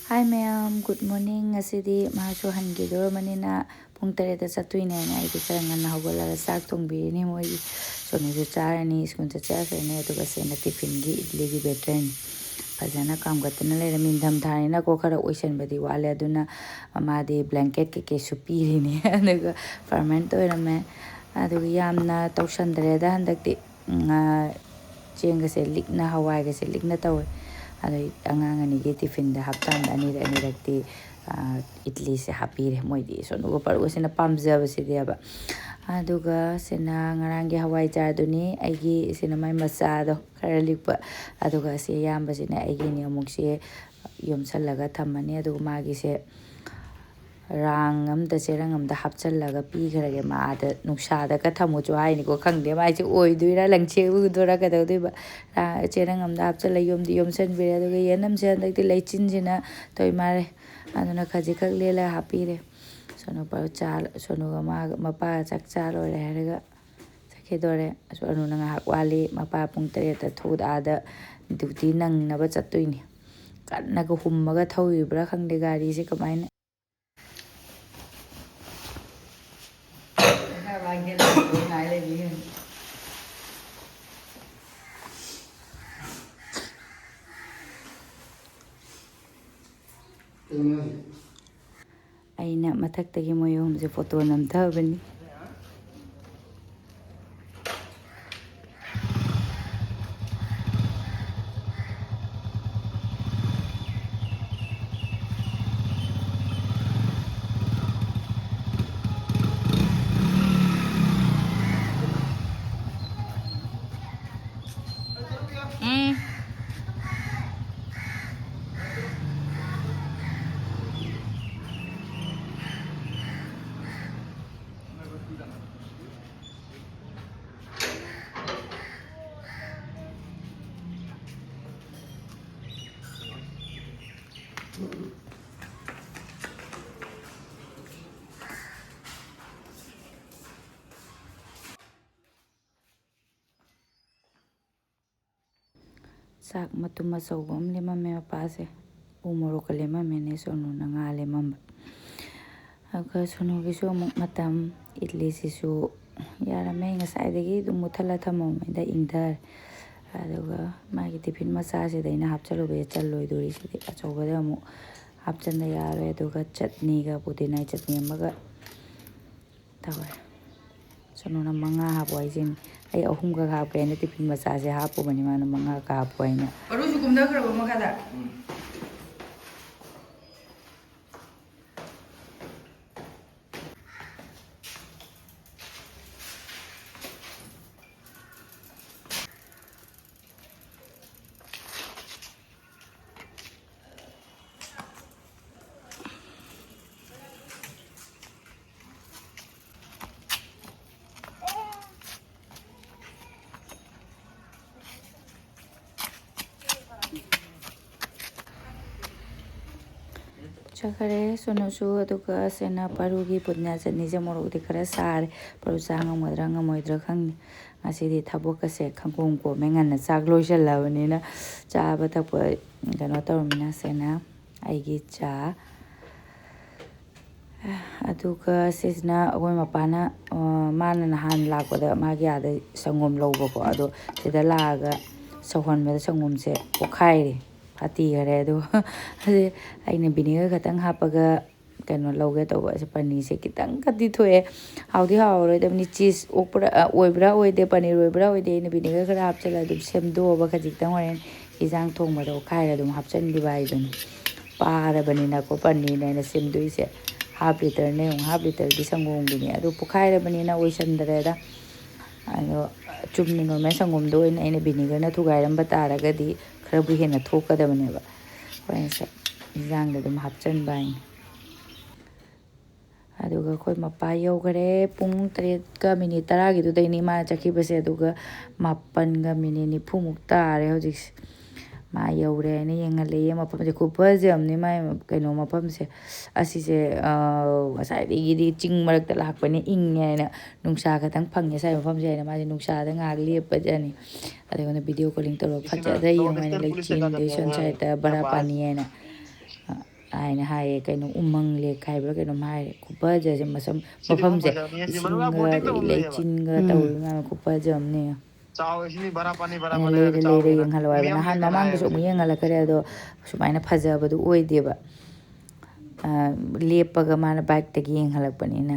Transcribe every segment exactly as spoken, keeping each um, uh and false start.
Hi ꯃꯌꯥꯝ, good morning꯫ ꯉꯁꯤꯗꯤ ꯃꯥꯁꯨ ꯍꯟꯈꯤꯗꯣꯔꯕꯅꯤꯅ ꯄꯨꯡ ꯇꯔꯦꯠꯇ ꯆꯠꯇꯣꯏꯅꯦꯅ ꯑꯩꯗꯤ ꯈꯔ ꯉꯟꯅ ꯍꯧꯒꯠꯂꯒ ꯆꯥꯛ ꯊꯣꯡꯕꯤꯔꯤꯅꯤ꯫ ꯃꯣꯏꯒꯤ ꯁꯣꯅꯨꯁꯨ ꯆꯥꯔꯅꯤ, ꯁ꯭ꯀꯨꯜ ꯆꯠꯆꯈ꯭ꯔꯅꯤ꯫ ꯑꯗꯨꯒ ꯁꯤꯅ ꯇꯤꯐꯤꯟꯒꯤ ꯏꯗꯂꯤꯒꯤ ꯕꯦꯇꯔꯅꯤ꯫ ꯐꯖꯅ ꯀꯥꯝꯒꯠꯇꯅ ꯂꯩꯔꯦ꯫ ꯅꯤꯡꯊꯝꯊꯥꯅꯤꯅꯀꯣ ꯈꯔ ꯑꯣꯏꯁꯟꯕꯗꯤ ꯋꯥꯠꯂꯦ, ꯑꯗꯨꯅ ꯃꯥꯗꯤ ꯕ꯭ꯂꯦꯡꯀꯦꯠ ꯀꯩꯀꯩꯁꯨ ꯄꯤꯔꯤꯅꯤ꯫ ꯑꯗꯨꯒ ꯐꯔꯃꯦꯟ ꯑꯣꯏꯔꯝꯃꯦ꯫ ꯑꯗꯨꯒ ꯌꯥꯝꯅ ꯇꯧꯁꯟꯗ꯭ꯔꯦꯗ ꯍꯟꯗꯛꯇꯤ꯫ ꯎꯝ, ꯉꯥ ꯆꯦꯡꯒꯁꯦ ꯂꯤꯛꯅ, ꯍꯋꯥꯏꯒꯁꯦ ꯂꯤꯛꯅ ꯇꯧꯋꯦ꯫ ꯑꯗꯩ ꯑꯉꯥꯡ ꯑꯅꯤꯒꯤ ꯇꯤꯐꯤꯟꯗ ꯍꯞꯇꯥ ꯑꯃꯗ ꯑꯅꯤꯔꯛ ꯑꯅꯤꯔꯛꯇꯤ, ꯑ, ꯏꯗꯂꯤꯁꯦ ꯍꯥꯞꯄꯤꯔꯦ꯫ ꯃꯣꯏꯗꯤ ꯁꯣꯅꯨꯒ ꯄꯔꯨꯒꯁꯤꯅ ꯄꯥꯝꯖꯕꯁꯤꯗꯤꯕ꯫ ꯑꯗꯨꯒ ꯁꯤꯅ ꯉꯔꯥꯡꯒꯤ ꯍꯋꯥꯏꯖꯥꯔꯗꯨꯅꯤ, ꯑꯩꯒꯤ ꯁꯤꯅ ꯃꯥꯏ ꯃꯆꯥꯗꯣ ꯈꯔ ꯂꯤꯛꯄ꯫ ꯑꯗꯨꯒ ꯁꯤ ꯑꯌꯥꯝꯕꯁꯤꯅ ꯑꯩꯒꯤꯅꯤ, ꯑꯃꯨꯛꯁꯤ ꯌꯣꯝꯁꯜꯂꯒ ꯊꯝꯃꯅꯤ꯫ ꯑꯗꯨꯒ ꯃꯥꯒꯤꯁꯦ ꯔꯥꯡ ꯑꯝꯗ, ꯆꯦꯔꯪ ꯑꯝꯗ ꯍꯥꯞꯆꯜꯂꯒ ꯄꯤꯈ꯭ꯔꯒꯦ꯫ ꯃꯥ ꯑꯥꯗ ꯅꯨꯡꯁꯥꯗꯒ ꯊꯝꯃꯨꯆꯣ ꯍꯥꯏꯅꯤꯀꯣ, ꯈꯪꯗꯦ ꯃꯥꯏꯁꯦ ꯑꯣꯏꯗꯣꯏꯔꯥ, ꯂꯪꯁꯦ ꯎꯗꯣꯏꯔꯥ, ꯀꯩꯗꯧꯗꯣꯏꯕ꯫ ꯔꯥ-, ꯆꯦꯔꯪ ꯑꯝꯗ ꯍꯥꯞꯆꯜꯂ ꯌꯣꯝꯗꯤ ꯌꯣꯝꯁꯟꯕꯤꯔꯦ꯫ ꯑꯗꯨꯒ ꯌꯦꯟ ꯑꯃꯁꯦ ꯍꯟꯗꯛꯇꯤ ꯂꯩꯆꯤꯟꯁꯤꯅ ꯇꯣꯏ ꯃꯥꯜꯂꯦ꯫ ꯑꯗꯨꯅ ꯈꯖꯤꯛꯈꯛ ꯂꯦꯜꯂꯒ ꯍꯥꯞꯄꯤꯔꯦ꯫ ꯁꯣꯅꯨ ꯄꯥꯎ ꯆꯥ-, ꯁꯣꯅꯨꯒ ꯃꯥꯒ, ꯃꯄꯥ ꯆꯥꯛ ꯆꯥ ꯂꯣꯏꯔꯦ ꯍꯥꯏꯔꯒ ꯆꯠꯈꯤꯗꯣꯔꯦ꯫ ꯁꯣꯅꯨꯅ ꯉꯥꯏꯍꯥꯛ ꯋꯥꯠꯂꯤ, ꯃꯄꯥ ꯄꯨꯡ ꯇꯔꯦꯠꯇ ꯊꯣꯛ-, ꯑꯥꯗ ꯗ꯭ꯌꯨꯇꯤ ꯅꯪꯅꯕ ꯆꯠꯇꯣꯏꯅꯤ꯫ ꯀꯟꯅꯒ ꯍꯨꯝꯃꯒ ꯊꯧꯔꯤꯕ꯭ꯔꯥ ꯈꯪꯗꯦ ꯒꯥꯔꯤꯁꯦ ꯀꯃꯥꯏꯅ꯫ ꯑꯩꯅ ꯃꯊꯛꯇꯒꯤ ꯃꯣꯏ ꯑꯍꯨꯝꯁꯦ ꯐꯣꯇꯣ ꯅꯝꯊꯕꯅꯤ꯫ ꯎꯝ꯫ ꯆꯥꯛ ꯃꯇꯨꯝ ꯑꯆꯧꯕ ꯑꯃ ꯂꯦꯝꯃꯝꯃꯦ ꯃꯄꯥꯁꯦ꯫ ꯎ ꯃꯣꯔꯣꯛꯀ ꯂꯦꯝꯃꯝꯃꯦꯅꯦ ꯁꯣꯅꯨꯅ ꯉꯥ ꯂꯦꯝꯃꯝꯕ꯫ ꯑꯗꯨꯒ ꯁꯣꯅꯨꯒꯤꯁꯨ ꯑꯃꯨꯛ ꯃꯇꯝ, ꯏꯗꯂꯤꯁꯤꯁꯨ ꯌꯥꯔꯝꯃꯦ꯫ ꯉꯁꯥꯏꯗꯒꯤ ꯑꯗꯨꯝ ꯃꯨꯠꯊꯠꯂ ꯊꯝꯃꯝꯃꯦꯗ, ꯏꯪꯊꯔꯦ꯫ ꯑꯗꯨꯒ ꯃꯥꯒꯤ ꯇꯤꯐꯤꯟ ꯃꯆꯥꯁꯤꯗ ꯑꯩꯅ ꯍꯥꯞꯆꯜꯂꯨꯕꯁꯦ ꯆꯜꯂꯣꯏꯗꯣꯔꯤꯁꯤꯗꯤ꯫ ꯑꯆꯧꯕꯗ ꯑꯃꯨꯛ ꯍꯥꯞꯆꯟꯗ ꯌꯥꯔꯣꯏ꯫ ꯑꯗꯨꯒ ꯆꯠꯅꯤꯒ ꯄꯨꯗꯤꯅꯥ ꯆꯠꯅꯤ ꯑꯃꯒ ꯇꯧꯔꯦ꯫ ꯁꯣꯅꯨꯅ ꯃꯉꯥ ꯍꯥꯞꯄꯣ ꯍꯥꯏꯁꯤꯅꯤ꯫ ꯑꯩ ꯑꯍꯨꯝꯈꯛ ꯍꯥꯞꯀꯦ ꯍꯥꯏꯅ ꯇꯤꯐꯤꯟ ꯃꯆꯥꯁꯦ ꯍꯥꯞꯄꯨꯕꯅꯤ, ꯃꯥꯅ ꯃꯉꯥ ꯍꯥꯞꯄꯣ ꯍꯥꯏꯅ꯫ ꯃꯔꯨꯁꯨ ꯀꯨꯝꯊꯈ꯭ꯔꯕ ꯃꯈꯥꯗ? ꯆꯠꯈꯔꯦ ꯁꯣꯅꯨꯁꯨ꯫ ꯑꯗꯨꯒ ꯁꯦꯅ ꯄꯥꯔꯨꯒꯤ ꯄꯨꯗꯤꯅꯥ ꯆꯠꯅꯤꯁꯦ ꯃꯣꯔꯣꯛꯇꯤ ꯈꯔ ꯁꯥꯔꯦ꯫ ꯄꯥꯔꯨ ꯆꯥ ꯉꯝꯒꯗ꯭ꯔꯥ ꯉꯝꯃꯣꯏꯗ꯭ꯔꯥ ꯈꯪꯗꯦ꯫ ꯉꯁꯤꯗꯤ ꯊꯕꯛꯀꯁꯦ ꯈꯪꯀꯣꯝ ꯀꯣꯝꯃꯦ, ꯉꯟꯅ ꯆꯥꯛ ꯂꯣꯏꯁꯜꯂꯕꯅꯤꯅ꯫ ꯆꯥꯕ ꯊꯛꯄ ꯀꯩꯅꯣ ꯇꯧꯔꯃꯤꯅ ꯁꯦꯅ ꯑꯩꯒꯤ ꯆꯥ꯫ ꯑꯗꯨꯒ ꯁꯤꯁꯤꯅ ꯑꯩꯈꯣꯏ ꯃꯄꯥꯅ, ꯑ, ꯃꯥꯅ ꯅꯍꯥꯟ ꯂꯥꯛꯄꯗ ꯃꯥꯒꯤ ꯑꯥꯗ ꯁꯪꯒꯣꯝ ꯂꯧꯕꯀꯣ, ꯑꯗꯣ ꯁꯤꯗ ꯂꯥꯛꯑꯒ ꯁꯧꯍꯟꯕꯗ ꯁꯪꯒꯣꯝꯁꯦ ꯄꯣꯛꯈꯥꯏꯔꯦ, ꯐꯥꯇꯤꯈꯔꯦ꯫ ꯑꯗꯣ ꯑꯗꯨ ꯑꯩꯅ vinegar ꯈꯛꯇꯪ ꯍꯥꯞꯄꯒ ꯀꯩꯅꯣ ꯂꯧꯒꯦ ꯇꯧꯕ꯫ ꯑꯁꯤ ꯄꯅꯤꯔꯁꯦ ꯈꯤꯇꯪ ꯈꯛꯇꯤ ꯊꯣꯛꯑꯦ, ꯍꯥꯎꯗꯤ ꯍꯥꯎꯔꯣꯏꯗꯕꯅꯤ꯫ Cheese ꯑꯣꯛꯄ꯭ꯔꯥ, ꯑ, ꯑꯣꯏꯕ꯭ꯔꯥ ꯑꯣꯏꯗꯦ, ꯄꯅꯤꯔ ꯑꯣꯏꯕ꯭ꯔꯥ ꯑꯣꯏꯗꯦ, ꯑꯩꯅ vinegar ꯈꯔ ꯍꯥꯞꯆꯤꯜꯂꯒ ꯑꯗꯨꯝ ꯁꯦꯝꯗꯣꯛꯑꯕ ꯈꯖꯤꯛꯇꯪ ꯍꯣꯔꯦꯟ ꯏꯟꯖꯥꯡ ꯊꯣꯡꯕꯗ ꯑꯣꯠꯈꯥꯏꯔꯒ ꯑꯗꯨꯝ ꯍꯥꯞꯆꯤꯟꯈꯤꯕ ꯍꯥꯏꯗꯨꯅꯤ꯫ ꯄꯥꯔꯕꯅꯤꯅꯀꯣ ꯄꯅꯤꯔꯅ ꯑꯩꯅ ꯁꯦꯝꯗꯣꯛꯏꯁꯦ꯫ Half literꯅꯦ ꯌꯦꯡꯉꯨ, half literꯒꯤ ꯁꯪꯒꯣꯝꯒꯤꯅꯤ꯫ ꯑꯗꯨ ꯄꯣꯛꯈꯥꯏꯔꯕꯅꯤꯅ ꯑꯣꯏꯁꯟꯗ꯭ꯔꯦꯗ꯫ ꯑꯗꯣ ꯆꯨꯝꯅ normal ꯁꯪꯒꯣꯝꯗ ꯑꯣꯏꯅ ꯑꯩꯅ vinegarꯅ ꯊꯨꯒꯥꯏꯔꯝꯕ ꯇꯥꯔꯒꯗꯤ ꯈꯔꯕꯨ ꯍꯦꯟꯅ ꯊꯣꯛꯀꯗꯕꯅꯦꯕ꯫ ꯍꯣꯔꯦꯟꯁꯦ ꯏꯟꯖꯥꯡꯗ ꯑꯗꯨꯝ ꯍꯥꯞꯆꯤꯟꯕ ꯍꯥꯏꯅꯤ꯫ ꯑꯗꯨꯒ ꯑꯩꯈꯣꯏ ꯃꯄꯥ ꯌꯧꯈꯔꯦ꯫ ꯄꯨꯡ ꯇꯔꯦꯠꯀ minute ꯇꯔꯥꯒꯤꯗꯨꯗꯩꯅꯤ ꯃꯥꯅ ꯆꯠꯈꯤꯕꯁꯦ꯫ ꯑꯗꯨꯒ ꯃꯥꯄꯟꯒ minute ꯅꯤꯐꯨꯃꯨꯛ ꯇꯥꯔꯦ ꯍꯧꯖꯤꯛꯁꯦ꯫ ꯃꯥ ꯌꯧꯔꯦ ꯍꯥꯏꯅ ꯌꯦꯡꯍꯜꯂꯛꯑꯦ꯫ ꯃꯐꯝꯁꯦ ꯈꯨꯐꯖ ꯑꯃꯅꯤ ꯃꯥꯏ ꯀꯩꯅꯣ ꯃꯐꯝꯁꯦ꯫ ꯑꯁꯤꯁꯦ, ꯑ, ꯉꯁꯥꯏꯗꯒꯤꯗꯤ ꯆꯤꯡ ꯃꯔꯛꯇ ꯂꯥꯛꯄꯅꯦ, ꯏꯪꯉꯦ ꯍꯥꯏꯅ, ꯅꯨꯡꯁꯥ ꯈꯇꯪ ꯐꯪꯉꯦ ꯁ꯭ꯋꯥꯏ ꯃꯐꯝꯁꯦ ꯍꯥꯏꯅ ꯃꯥꯁꯦ ꯅꯨꯡꯁꯥꯗ ꯉꯥꯏꯍꯥꯛ ꯂꯦꯞꯄꯖꯥꯠꯅꯤ꯫ ꯑꯗꯨꯒ video calling ꯇꯧꯔꯒ ꯐꯖꯗ꯭ꯔꯥ ꯌꯦꯡꯉꯨ ꯍꯥꯏꯅ ꯂꯩꯆꯤꯟꯗꯩ ꯁꯟꯁꯥꯏꯠꯇ ꯕꯔꯥ ꯄꯥꯅꯤ ꯍꯥꯏꯅ꯫ ꯍꯥꯏꯅ ꯍꯥꯏꯌꯦ꯫ ꯀꯩꯅꯣ, ꯎꯃꯪ ꯂꯦꯛ ꯍꯥꯏꯕ꯭ꯔꯥ ꯀꯩꯅꯣꯝ ꯍꯥꯏꯔꯦ꯫ ꯈꯨꯐꯖꯁꯦ, ꯃꯁꯝ, ꯃꯐꯝꯁꯦ ꯏꯁꯤꯡꯒ ꯂꯩꯆꯤꯟꯒ ꯇꯧꯔꯤ ꯃꯌꯥꯝ ꯈꯨꯐꯖ ꯑꯃꯅꯦ꯫ ꯑꯩꯅ ꯂꯩꯔ ꯂꯩꯔ ꯌꯦꯡꯍꯜꯂꯣ ꯍꯥꯏꯕ꯫ ꯅꯍꯥꯟ ꯃꯃꯥꯡꯗꯁꯨ ꯑꯃꯨꯛ ꯌꯦꯡꯍꯜꯂꯛꯈ꯭ꯔꯦ, ꯑꯗꯣ ꯁꯨꯃꯥꯏꯅ ꯐꯖꯕꯗꯨ ꯑꯣꯏꯗꯦꯕ꯫ ꯑ, ꯂꯦꯞꯄꯒ ꯃꯥꯅ ꯕꯥꯏꯛꯇꯒꯤ ꯌꯦꯡꯍꯜꯂꯛꯄꯅꯤꯅ꯫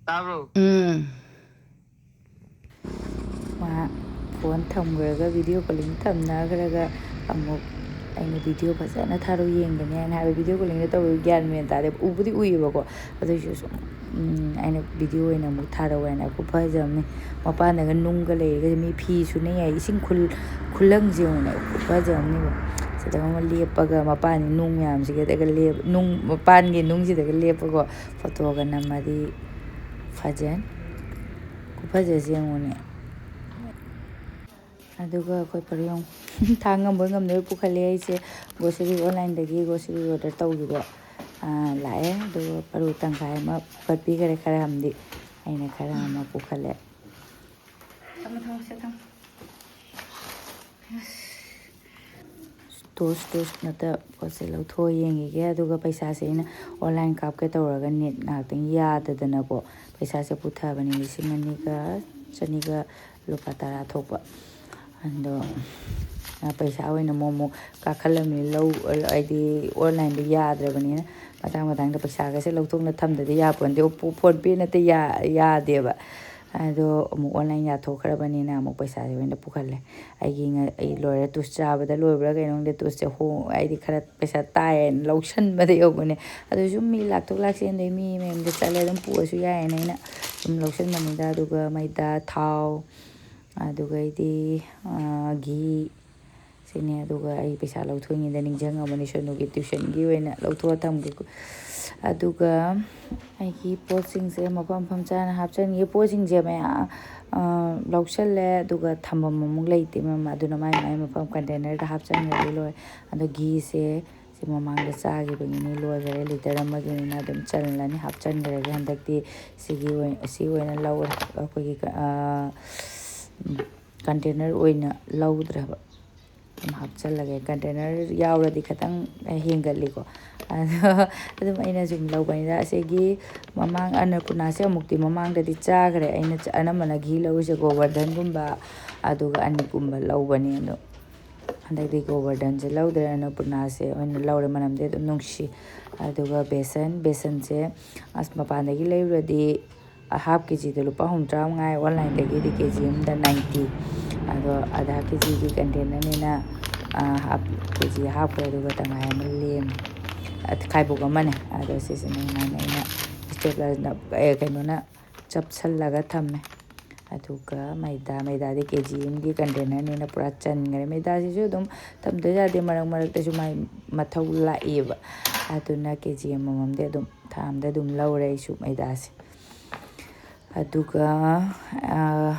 ꯇꯥꯕ꯭ꯔꯣ? ꯎꯝ꯫ ꯃꯥ ꯐꯣꯟ ꯊꯝꯈ꯭ꯔꯒ ꯚꯤꯗꯤꯑꯣ ꯀꯣꯂꯤꯡ ꯊꯝꯅꯈ꯭ꯔꯒ ꯑꯃꯨꯛ ꯑꯩꯅ ꯚꯤꯗꯤꯑꯣ ꯐꯖꯅ ꯊꯥꯔꯣ ꯌꯦꯡꯒꯅꯤ ꯍꯥꯏꯅ ꯍꯥꯏꯕ꯫ ꯚꯤꯗꯤꯑꯣ ꯀꯣꯂꯤꯡꯗ ꯇꯧꯕ ꯒ꯭ꯌꯥꯟ ꯃꯦꯟ ꯇꯥꯗꯦ꯫ ꯎꯕꯨꯗꯤ ꯎꯏꯌꯦꯕꯀꯣ, ꯑꯗꯨꯏꯁꯨ ꯁꯨꯝ, ꯎꯝ, ꯑꯩꯅ ꯚꯤꯗꯤꯑꯣ ꯑꯣꯏꯅ ꯑꯃꯨꯛ ꯊꯥꯔꯛꯑꯣ ꯍꯥꯏꯅ꯫ ꯈꯨꯐꯖ ꯑꯃꯅꯤ꯫ ꯃꯄꯥꯟꯗꯒ ꯅꯨꯡꯒ ꯂꯩꯔꯒ ꯃꯤ ꯐꯤ ꯁꯨꯅ ꯌꯥꯏ꯫ ꯏꯁꯤꯡ ꯈꯨꯜ-, ꯈꯨꯂꯪꯁꯦ ꯌꯦꯡꯉꯨꯅꯦ, ꯈꯨꯐꯖ ꯑꯃꯅꯦꯕ꯫ ꯁꯤꯗꯒ ꯑꯃ ꯂꯦꯞꯄꯒ ꯃꯄꯥꯟꯒꯤ ꯅꯨꯡ ꯃꯌꯥꯝꯁꯤꯒꯗꯒ ꯂꯦꯞ-, ꯅꯨꯡ, ꯃꯄꯥꯟꯒꯤ ꯅꯨꯡꯁꯤꯗꯒ ꯂꯦꯞꯄꯒꯣ ꯐꯣꯇꯣꯒ ꯅꯝꯃꯗꯤ ꯐꯖꯅꯤ꯫ ꯈꯨꯐꯖꯁꯦ ꯌꯦꯡꯉꯨꯅꯦ꯫ ꯑꯗꯨꯒ ꯑꯩꯈꯣꯏ ꯄꯔꯤꯌꯣꯡ ꯊꯥꯡ ꯉꯝꯕꯣꯏ ꯉꯝꯗꯣꯏ ꯄꯨꯈꯠꯂꯦ꯫ ꯑꯩꯁꯦ ꯒ꯭ꯔꯣꯁꯔꯤ, ꯑꯣꯟꯂꯥꯏꯟꯗꯒꯤ ꯒ꯭ꯔꯣꯁꯔꯤ ꯑꯣꯔꯗꯔ ꯇꯧꯈꯤꯕ, ꯑꯥ, ꯂꯥꯛꯑꯦ꯫ ꯑꯗꯨꯒ ꯄꯔꯨ ꯇꯪꯈꯥꯏ ꯑꯃ ꯄꯨꯈꯠꯄꯤꯈꯔꯦ, ꯈꯔ ꯑꯃꯗꯤ ꯑꯩꯅ ꯈꯔ ꯑꯃ ꯄꯨꯈꯠꯂꯦ꯫ ꯊꯝꯃꯣ, ꯊꯝꯃꯣ, ꯁꯦ, ꯊꯝꯃꯣ꯫ ꯇꯣꯁ ꯇꯣꯁ ꯅꯠꯇ ꯄꯣꯠꯁꯦ ꯂꯧꯊꯣꯛꯑ ꯌꯦꯡꯈꯤꯒꯦ꯫ ꯑꯗꯨꯒ ꯄꯩꯁꯥꯁꯦ ꯑꯩꯅ ꯑꯣꯟꯂꯥꯏꯟ ꯀꯥꯞꯀꯦ ꯇꯧꯔꯒ ꯅꯦꯠ ꯉꯥꯏꯍꯥꯛꯇꯪ ꯌꯥꯗꯗꯅꯀꯣ, ꯄꯩꯁꯥꯁꯦ ꯄꯨꯊꯕꯅꯤ, ꯂꯤꯁꯤꯡ ꯑꯅꯤꯒ ꯆꯅꯤꯒ ꯂꯨꯄꯥ ꯇꯔꯥ ꯊꯣꯛꯄ꯫ ꯑꯗꯣ ꯄꯩꯁꯥ ꯑꯣꯏꯅ ꯑꯃꯨꯛ ꯑꯃꯨꯛ ꯀꯥꯈꯠꯂꯝꯃꯤ꯫ ꯂꯧ, ꯍꯥꯏꯗꯤ ꯑꯣꯟꯂꯥꯏꯟꯗꯣ ꯌꯥꯗ꯭ꯔꯕꯅꯤꯅ, ꯃꯇꯥꯡ ꯃꯇꯥꯡꯗ ꯄꯩꯁꯥꯒꯁꯦ ꯂꯧꯊꯣꯛꯅ ꯊꯝꯗꯗꯤ ꯌꯥꯄꯣꯟꯇꯦ꯫ ꯐꯣꯟ ꯄꯦ ꯅꯠꯇ ꯌꯥ-, ꯌꯥꯗꯦꯕ꯫ ꯑꯗꯣ ꯑꯃꯨꯛ ꯑꯣꯟꯂꯥꯏꯟ ꯌꯥꯊꯣꯛꯈ꯭ꯔꯕꯅꯤꯅ ꯑꯃꯨꯛ ꯄꯩꯁꯥꯁꯦ ꯑꯣꯏꯅ ꯄꯨꯈꯠꯂꯦ꯫ ꯑꯩꯒꯤ ꯉ-, ꯑꯩ ꯂꯣꯏꯔꯦ, ꯇꯨꯁ ꯆꯥꯕꯗ ꯂꯣꯏꯕ꯭ꯔꯥ ꯀꯩꯅꯣ ꯈꯪꯗꯦ, ꯇꯨꯁꯁꯦ ꯍꯣꯡ-, ꯍꯥꯏꯗꯤ ꯈꯔ ꯄꯩꯁꯥ ꯇꯥꯏꯌꯦꯅ ꯂꯧꯁꯟꯕꯗ ꯌꯧꯕꯅꯦ꯫ ꯑꯗꯨ ꯁꯨꯝ ꯃꯤ ꯂꯥꯛꯊꯣꯛ ꯂꯥꯛꯁꯤꯟꯗꯩ ꯃꯤ ꯃꯌꯨꯝꯗ ꯆꯠꯂꯦ ꯑꯗꯨꯝ ꯄꯨꯔꯁꯨ ꯌꯥꯏꯌꯦꯅ ꯑꯩꯅ ꯁꯨꯝ ꯂꯧꯁꯟꯕꯅꯤꯗ꯫ ꯑꯗꯨꯒ ꯃꯩꯗꯥ, ꯊꯥꯎ, ꯑꯗꯨꯒꯩꯗꯤ, ꯑꯥ, ꯘꯤ, ꯁꯤꯅꯦ꯫ ꯑꯗꯨꯒ ꯑꯩ ꯄꯩꯁꯥ ꯂꯧꯊꯣꯛꯏꯉꯩꯗ ꯅꯤꯡꯁꯤꯡꯉꯕꯅꯤ, ꯁꯣꯅꯨꯒꯤ ꯇ꯭ꯌꯨꯁꯟꯒꯤ ꯑꯣꯏꯅ ꯂꯧꯊꯣꯛꯑ ꯊꯝꯒꯦ꯫ ꯑꯗꯨꯒ ꯑꯩꯒꯤ ꯄꯣꯠꯁꯤꯡꯁꯦ ꯃꯐꯝ ꯃꯐꯝ ꯆꯥꯅ ꯍꯥꯞꯆꯟꯒꯦ꯫ ꯄꯣꯠꯁꯤꯡꯁꯦ ꯃꯌꯥꯝ, ꯑ, ꯂꯧꯁꯜꯂꯦ, ꯑꯗꯨꯒ ꯊꯝꯐꯝ ꯑꯃꯨꯛ ꯂꯩꯇꯦ, ꯃꯃ-, ꯑꯗꯨꯅ ꯃꯥꯏ ꯃꯥꯏ ꯃꯐꯝ ꯀꯟꯇꯦꯅꯔꯗ ꯍꯥꯞꯆꯟꯈ꯭ꯔꯗꯤ ꯂꯣꯏꯔꯦ꯫ ꯑꯗꯣ ꯘꯤꯁꯦ ꯃꯃꯥꯡꯗ ꯆꯥꯈꯤꯕꯒꯤꯅꯤ, ꯂꯣꯏꯈꯔꯦ꯫ ꯂꯤꯇꯔ ꯑꯃꯒꯤꯅꯤꯅ ꯑꯗꯨꯝ ꯆꯜꯂꯅꯤ, ꯍꯥꯞꯆꯤꯟꯈ꯭ꯔꯒꯦ꯫ ꯍꯟꯗꯛꯇꯤ ꯁꯤꯒꯤ ꯑꯣꯏ-, ꯁꯤ ꯑꯣꯏꯅ ꯂꯧꯔꯦ꯫ ꯑꯩꯈꯣꯏꯒꯤ, ꯑ, ꯀꯟꯇꯦꯅꯔ ꯑꯣꯏꯅ ꯂꯧꯗ꯭ꯔꯦꯕ꯫ ꯑꯗꯨꯝ ꯍꯥꯞꯆꯤꯜꯂꯒꯦ꯫ ꯀꯟꯇꯦꯅꯔ ꯌꯥꯎꯔꯗꯤ ꯈꯤꯇꯪ ꯍꯦꯟꯒꯠꯂꯤꯀꯣ꯫ ꯑꯗꯣ ꯑꯗꯨꯝ ꯑꯩꯅ ꯁꯨꯝ ꯂꯧꯕꯅꯤꯗ꯫ ꯑꯁꯤꯒꯤ ꯃꯃꯥꯡ ꯑꯟꯅꯄꯨꯔꯅꯥꯁꯦ ꯑꯃꯨꯛꯇꯤ ꯃꯃꯥꯡꯗꯗꯤ ꯆꯥꯈ꯭ꯔꯦ꯫ ꯑꯩꯅ ꯆ-, ꯑꯅꯝꯕꯅ ꯘꯤ ꯂꯧꯔꯤꯁꯦ ꯒꯣꯕꯔꯙꯟꯒꯨꯝꯕ, ꯑꯗꯨꯒ ꯑꯅꯤꯒꯨꯝꯕ ꯂꯧꯕꯅꯤ꯫ ꯑꯗꯣ ꯍꯟꯗꯛꯇꯤ ꯒꯣꯕꯔꯙꯟꯁꯦ ꯂꯧꯗ꯭ꯔꯦ, ꯑꯟꯅꯄꯨꯔꯅꯥꯁꯦ ꯑꯣꯏꯅ ꯂꯧꯔꯦ, ꯃꯅꯝꯗꯤ ꯑꯗꯨꯝ ꯅꯨꯡꯁꯤ꯫ ꯑꯗꯨꯒ ꯕꯦꯁꯟ, ꯕꯦꯁꯟꯁꯦ ꯑꯁ ꯃꯄꯥꯟꯗꯒꯤ ꯂꯩꯔꯨꯔꯗꯤ ꯍꯥꯐ ꯀꯦ ꯖꯤꯗ ꯂꯨꯄꯥ ꯍꯨꯝꯗ꯭ꯔꯥ ꯃꯉꯥꯏ, ꯑꯣꯟꯂꯥꯏꯟꯗꯒꯤꯗꯤ ꯀꯦ ꯖꯤ ꯑꯃꯗ ꯅꯥꯏꯟꯇꯤ꯫ ꯑꯗꯣ ꯑꯗꯥ ꯀꯦ ꯖꯤꯒꯤ ꯀꯟꯇꯦꯅꯔꯅꯤꯅ, ꯑ, ꯍꯥꯐ ꯀꯦ ꯖꯤ ꯍꯥꯞꯈ꯭ꯔꯦ, ꯑꯗꯨꯒ ꯇꯪꯈꯥꯏ ꯑꯃ ꯂꯦꯝꯃꯦ꯫ ꯑ, ꯈꯥꯏꯕꯣꯛ ꯑꯃꯅꯦ꯫ ꯑꯗꯣ ꯁꯤꯁꯤꯅ ꯁꯨꯃꯥꯏꯅ ꯑꯩꯅ ꯏꯁꯇꯦꯞꯂꯔꯅ, ꯑꯦ, ꯀꯩꯅꯣꯅ ꯆꯞꯁꯜꯂꯒ ꯊꯝꯃꯦ꯫ ꯑꯗꯨꯒ ꯃꯩꯗꯥ, ꯃꯩꯗꯥꯗꯤ ꯀꯦ ꯖꯤ ꯑꯃꯒꯤ ꯀꯟꯇꯦꯅꯔꯅꯤꯅ ꯄꯨꯔꯥ ꯆꯟꯈ꯭ꯔꯦ꯫ ꯃꯩꯗꯥꯁꯤꯁꯨ ꯑꯗꯨꯝ ꯊꯝꯗ ꯌꯥꯗꯦ, ꯃꯔꯛ ꯃꯔꯛꯇꯁꯨ ꯃꯥꯏ ꯃꯊꯧ ꯂꯥꯛꯏꯕ꯫ ꯑꯗꯨꯅ ꯀꯦ ꯖꯤ ꯑꯃꯃꯝꯗꯤ ꯑꯗꯨꯝ ꯊꯥ ꯑꯃꯗ ꯑꯗꯨꯝ ꯂꯧꯔꯦ ꯑꯩꯁꯨ ꯃꯩꯗꯥꯁꯦ꯫ ꯑꯗꯨꯒ, ꯑ,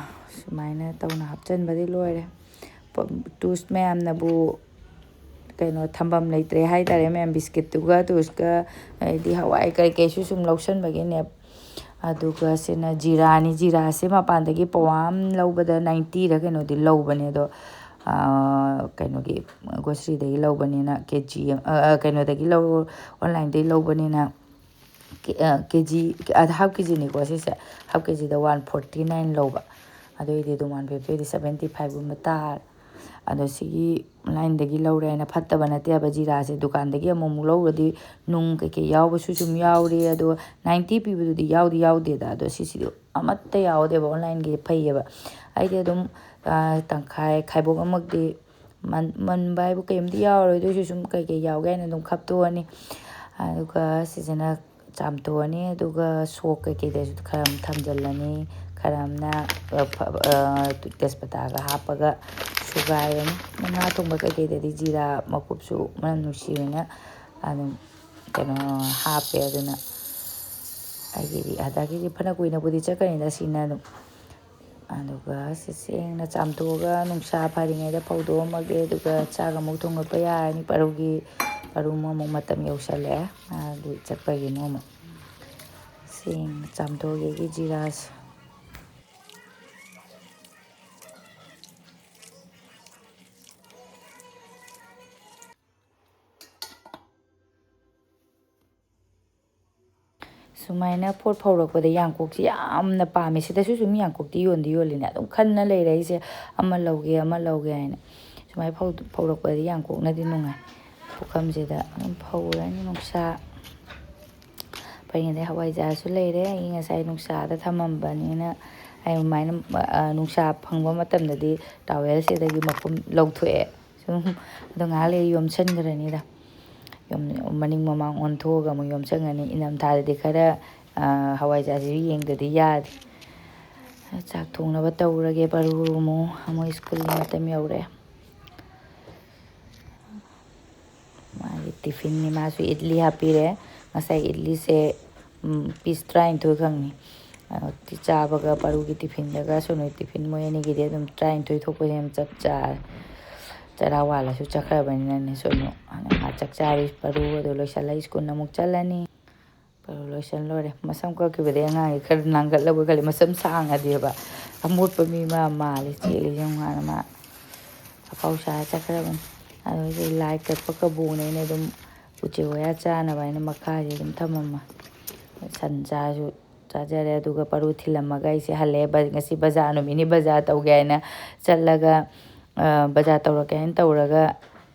ꯁꯨꯃꯥꯏꯅ ꯇꯧꯅ ꯍꯥꯞꯆꯤꯟꯕꯗꯤ ꯂꯣꯏꯔꯦ꯫ ꯄ-, ꯇꯨꯁ ꯃꯌꯥꯝꯅꯕꯨ ꯀꯩꯅꯣ ꯊꯝꯐꯝ ꯂꯩꯇ꯭ꯔꯦ ꯍꯥꯏꯇꯥꯔꯦ ꯃꯌꯥꯝ, ꯕꯤꯁꯀꯤꯠꯇꯨꯒ ꯇꯨꯁꯀ, ꯍꯥꯏꯗꯤ ꯍꯋꯥꯏ ꯀꯩꯀꯩꯁꯨ ꯁꯨꯝ ꯂꯧꯁꯟꯕꯒꯤꯅꯦ꯫ ꯑꯗꯨꯒ ꯁꯤꯅ ꯖꯤꯔꯥꯅꯤ꯫ ꯖꯤꯔꯥꯁꯦ ꯃꯄꯥꯟꯗꯒꯤ ꯄꯋꯥ ꯑꯃ ꯂꯧꯕꯗ ꯅꯥꯏꯟꯇꯤꯔ ꯀꯩꯅꯣꯗꯤ ꯂꯧꯕꯅꯦ, ꯑꯗꯣ, ꯑ, ꯀꯩꯅꯣꯒꯤ ꯒ꯭ꯔꯣꯁꯔꯤꯗꯒꯤ ꯂꯧꯕꯅꯤꯅ ꯀꯦ ꯖꯤ ꯑꯃ, ꯑ, ꯑ, ꯀꯩꯅꯣꯗꯒꯤ ꯂꯧ, ꯑꯣꯟꯂꯥꯏꯟꯗꯒꯤ ꯂꯧꯕꯅꯤꯅ ꯀꯦ-, ꯑ, ꯀꯦ ꯖꯤ, ꯑ, ꯍꯥꯐ ꯀꯦ ꯖꯤꯅꯤꯀꯣ ꯁꯤꯁꯦ, ꯍꯥꯐ ꯀꯦ ꯖꯤꯗ ꯋꯥꯟ ꯐꯣꯔꯇꯤ ꯅꯥꯏꯟ ꯂꯧꯕ꯫ ꯑꯗꯨ ꯑꯣꯏꯗꯤ ꯑꯗꯨꯝ ꯋꯥꯟ ꯐꯤꯐꯇꯤ ꯑꯣꯏꯗꯤ ꯁꯕꯦꯟꯇꯤ ꯐꯥꯏꯚꯀꯨꯝꯕ ꯇꯥꯔꯦ꯫ ꯑꯗꯣ ꯁꯤꯒꯤ ꯑꯣꯟꯂꯥꯏꯟꯗꯒꯤ ꯂꯧꯔꯦ ꯍꯥꯏꯅ ꯐꯠꯇꯕ ꯅꯠꯇꯦꯕ, ꯖꯤꯔꯥꯁꯦ ꯗꯨꯀꯥꯟꯗꯒꯤ ꯑꯃꯨꯛ ꯑꯃꯨꯛ ꯂꯧꯔꯨꯔꯗꯤ ꯅꯨꯡ ꯀꯩꯀꯩ ꯌꯥꯎꯕꯁꯨ ꯁꯨꯝ ꯌꯥꯎꯔꯤ꯫ ꯑꯗꯣ ꯅꯥꯏꯟꯇꯤ ꯄꯤꯕꯗꯨꯗꯤ ꯌꯥꯎꯗꯤ ꯌꯥꯎꯗꯦꯗ, ꯑꯗꯣ ꯁꯤꯁꯤꯗꯤ ꯑꯃꯠꯇ ꯌꯥꯎꯗꯦꯕ, ꯑꯣꯟꯂꯥꯏꯟꯒꯤ ꯐꯩꯌꯦꯕ꯫ ꯑꯩꯗꯤ ꯑꯗꯨꯝ, ꯑ, ꯇꯪꯈꯥꯏ ꯈꯥꯏꯕꯣꯛ ꯑꯃꯨꯛꯇꯤ ꯃꯟ-, ꯃꯟꯕ ꯍꯥꯏꯕꯨ ꯀꯩꯝꯇ ꯌꯥꯎꯔꯣꯏ, ꯑꯗꯨ ꯑꯣꯏꯁꯨ ꯁꯨꯝ ꯀꯩꯀꯩ ꯌꯥꯎꯒꯦ ꯍꯥꯏꯅ ꯑꯗꯨꯝ ꯈꯞꯇꯣꯛꯑꯅꯤ꯫ ꯑꯗꯨꯒ ꯁꯤꯁꯤꯅ ꯆꯥꯝꯊꯣꯛꯑꯅꯤ, ꯑꯗꯨꯒ ꯁꯣꯛ ꯀꯩꯀꯩꯗꯁꯨ ꯈꯔ ꯑꯃ ꯊꯝꯖꯤꯜꯂꯅꯤ, ꯈꯔ ꯑꯃꯅ, ꯑ, ꯐ-, ꯑ, ꯇꯦꯖꯄꯇꯥꯒ ꯍꯥꯞꯄꯒ ꯁꯨꯒꯥꯏꯔꯅꯤ꯫ ꯉꯥ ꯊꯣꯡꯕ ꯀꯩꯀꯩꯗꯗꯤ ꯖꯤꯔꯥ ꯃꯀꯨꯞꯁꯨ ꯃꯅꯝ ꯅꯨꯡꯁꯤꯕꯅ ꯑꯗꯨꯝ ꯀꯩꯅꯣ ꯍꯥꯞꯄꯦ꯫ ꯑꯗꯨꯅ ꯑꯩꯒꯤꯗꯤ ꯍꯟꯗꯛꯀꯤꯗꯤ ꯐꯅ ꯀꯨꯏꯅꯕꯨꯗꯤ ꯆꯠꯀꯅꯤꯗ ꯁꯤꯅ ꯑꯗꯨꯝ꯫ ꯑꯗꯨꯒ ꯁꯤ ꯁꯦꯡꯅ ꯆꯥꯝꯊꯣꯛꯑꯒ ꯅꯨꯡꯁꯥ ꯐꯔꯤꯉꯩꯗ ꯐꯧꯗꯣꯛꯑꯝꯃꯒꯦ꯫ ꯑꯗꯨꯒ ꯆꯥꯛ ꯑꯃꯨꯛ ꯊꯣꯡꯒꯠꯄ ꯌꯥꯔꯅꯤ꯫ ꯄꯔꯧꯒꯤ ꯄꯔꯨꯝ ꯑꯃꯨꯛ ꯃꯇꯝ ꯌꯧꯁꯜꯂꯛꯑꯦ, ꯃꯥꯒꯤ ꯆꯠꯄꯒꯤꯅ ꯑꯃꯨꯛ꯫ ꯁꯦꯡꯅ ꯆꯥꯝꯊꯣꯛꯑꯒꯦ ꯖꯤꯔꯥꯁꯦ꯫ ꯁꯨꯃꯥꯏꯅ ꯄꯣꯠ ꯐꯧꯔꯛꯄꯗ ꯌꯥꯡꯀꯣꯛꯁꯤ ꯌꯥꯝꯅ ꯄꯥꯝꯃꯦ꯫ ꯁꯤꯗꯁꯨ ꯁꯨꯝ ꯌꯥꯡꯀꯣꯛꯇꯤ ꯌꯣꯟꯗꯤ ꯌꯣꯜꯂꯤꯅꯦ, ꯑꯗꯨꯝ ꯈꯟꯅ ꯂꯩꯔꯦ ꯑꯩꯁꯦ, ꯑꯃ ꯂꯧꯒꯦ, ꯑꯃ ꯂꯧꯒꯦ ꯍꯥꯏꯅ꯫ ꯁꯨꯃꯥꯏꯅ ꯐꯧ-, ꯐꯧꯔꯛꯄꯗꯗꯤ ꯌꯥꯡꯀꯣꯛꯅꯗꯤ ꯅꯨꯡꯉꯥꯏ꯫ ꯄꯨꯈꯝꯁꯤꯗ ꯑꯗꯨꯝ ꯐꯧꯔꯅꯤ꯫ ꯅꯨꯡꯁꯥ ꯐꯩꯉꯩꯗꯩ ꯍꯋꯥꯏꯖꯥꯔꯁꯨ ꯂꯩꯔꯦ꯫ ꯑꯩ ꯉꯁꯥꯏ ꯅꯨꯡꯁꯥꯗ ꯊꯝꯃꯝꯕꯅꯤꯅ, ꯑꯩ ꯑꯗꯨꯃꯥꯏꯅ, ꯑ, ꯅꯨꯡꯁꯥ ꯐꯪꯕ ꯃꯇꯝꯗꯗꯤ ꯇꯥꯋꯦꯜꯁꯤꯗꯒꯤ ꯃꯈꯨꯝ ꯂꯧꯊꯣꯛꯑꯦ꯫ ꯁꯨꯝ ꯑꯗꯣ ꯉꯥꯏꯍꯥꯛ ꯂꯩꯔ ꯌꯣꯝꯁꯟꯈ꯭ꯔꯅꯤꯗ꯫ ꯌꯣꯝ-, ꯃꯅꯤꯡ ꯃꯃꯥꯡ ꯑꯣꯟꯊꯣꯛꯑꯒ ꯑꯃꯨꯛ ꯌꯣꯝꯁꯟꯒꯅꯤ꯫ ꯏꯪꯊꯝꯊꯥꯗꯗꯤ ꯈꯔ, ꯑ, ꯍꯋꯥꯏꯖꯥꯔꯁꯤꯁꯨ ꯌꯦꯡꯗꯗꯤ ꯌꯥꯗꯦ꯫ ꯆꯥꯛ ꯊꯣꯡꯅꯕ ꯇꯧꯔꯒꯦ꯫ ꯄꯔꯨ ꯑꯃꯨꯛ, ꯑꯃꯨꯛ ꯁ꯭ꯀꯨꯜꯒꯤ ꯃꯇꯝ ꯌꯧꯔꯛꯑꯦ꯫ ꯃꯥꯒꯤ ꯇꯤꯐꯤꯟꯅꯤ꯫ ꯃꯥꯁꯨ ꯏꯗꯂꯤ ꯍꯥꯞꯄꯤꯔꯦ꯫ ꯉꯁꯥꯏ ꯏꯗꯂꯤꯁꯦ, ꯎꯝ, ꯄꯤꯁ ꯇꯔꯥꯅꯤꯊꯣꯏ ꯈꯛꯅꯤ꯫ ꯑ, ꯆꯥꯕꯒ ꯄꯔꯨꯒꯤ ꯇꯤꯐꯤꯟꯗꯒ ꯁꯣꯅꯨꯒꯤ ꯇꯤꯐꯤꯟ, ꯃꯣꯏ ꯑꯅꯤꯒꯤꯗꯤ ꯑꯗꯨꯝ ꯇꯔꯥꯅꯤꯊꯣꯏ ꯊꯣꯛꯄꯁꯦ ꯌꯥꯝ ꯆꯞ ꯆꯥꯔꯦ꯫ ꯆꯔꯥ ꯋꯥꯜꯂꯁꯨ ꯆꯠꯈ꯭ꯔꯕꯅꯤꯅꯅꯦ ꯁꯣꯅꯨ꯫ ꯑꯗ ꯃꯥ ꯆꯥꯛ ꯆꯥꯔꯤ꯫ ꯄꯔꯨ ꯑꯗꯨ ꯂꯣꯏꯁꯤꯜꯂ ꯁ꯭ꯀꯨꯜ ꯑꯃꯨꯛ ꯆꯠꯂꯅꯤ꯫ ꯄꯔꯨ ꯂꯣꯏꯁꯤꯜ ꯂꯣꯏꯔꯦ꯫ ꯃꯁꯝ ꯀꯛꯈꯤꯕꯗꯩ ꯑꯉꯥꯡꯁꯦ ꯈꯔ ꯅꯥꯟꯒꯠꯂꯕ ꯈꯜꯂꯤ꯫ ꯃꯁꯝ ꯁꯥꯡꯉꯗꯤꯕ ꯑꯃꯣꯠꯄ ꯃꯤ ꯑꯃ ꯃꯥꯜꯂꯤ꯫ ꯆꯦꯜꯂꯤꯁꯦ ꯌꯦꯡꯉꯨ ꯍꯥꯟꯅ ꯃꯥ꯫ ꯑꯐꯥꯎ ꯁꯥꯔ ꯆꯠꯈ꯭ꯔꯕꯅꯤ꯫ ꯑꯗꯨꯗꯒꯤ ꯂꯥꯏ ꯀꯠꯄ ꯀꯕꯣꯛꯅꯦ ꯑꯩꯅ ꯑꯗꯨꯝ ꯎꯆꯦꯛ ꯋꯥꯌꯥ ꯆꯥꯅꯕ ꯍꯥꯏꯅ ꯃꯈꯥꯁꯦ ꯑꯗꯨꯝ ꯊꯝꯃꯝꯃ꯫ ꯁꯟ ꯆꯥꯁꯨ ꯆꯥꯖꯔꯦ꯫ ꯑꯗꯨꯒ ꯄꯔꯨ ꯊꯤꯜꯂꯝꯃꯒ ꯑꯩꯁꯦ ꯍꯜꯂꯛꯑꯦ꯫ ꯕ-, ꯉꯁꯤ ꯕꯖꯥꯔ ꯅꯨꯃꯤꯠꯅꯤ, ꯕꯖꯥꯔ ꯇꯧꯒꯦ ꯍꯥꯏꯅ ꯆꯠꯂꯒ, ꯑ, ꯕꯖꯥꯔ ꯇꯧꯔꯛꯀꯦ ꯍꯥꯏꯅ ꯇꯧꯔꯒ,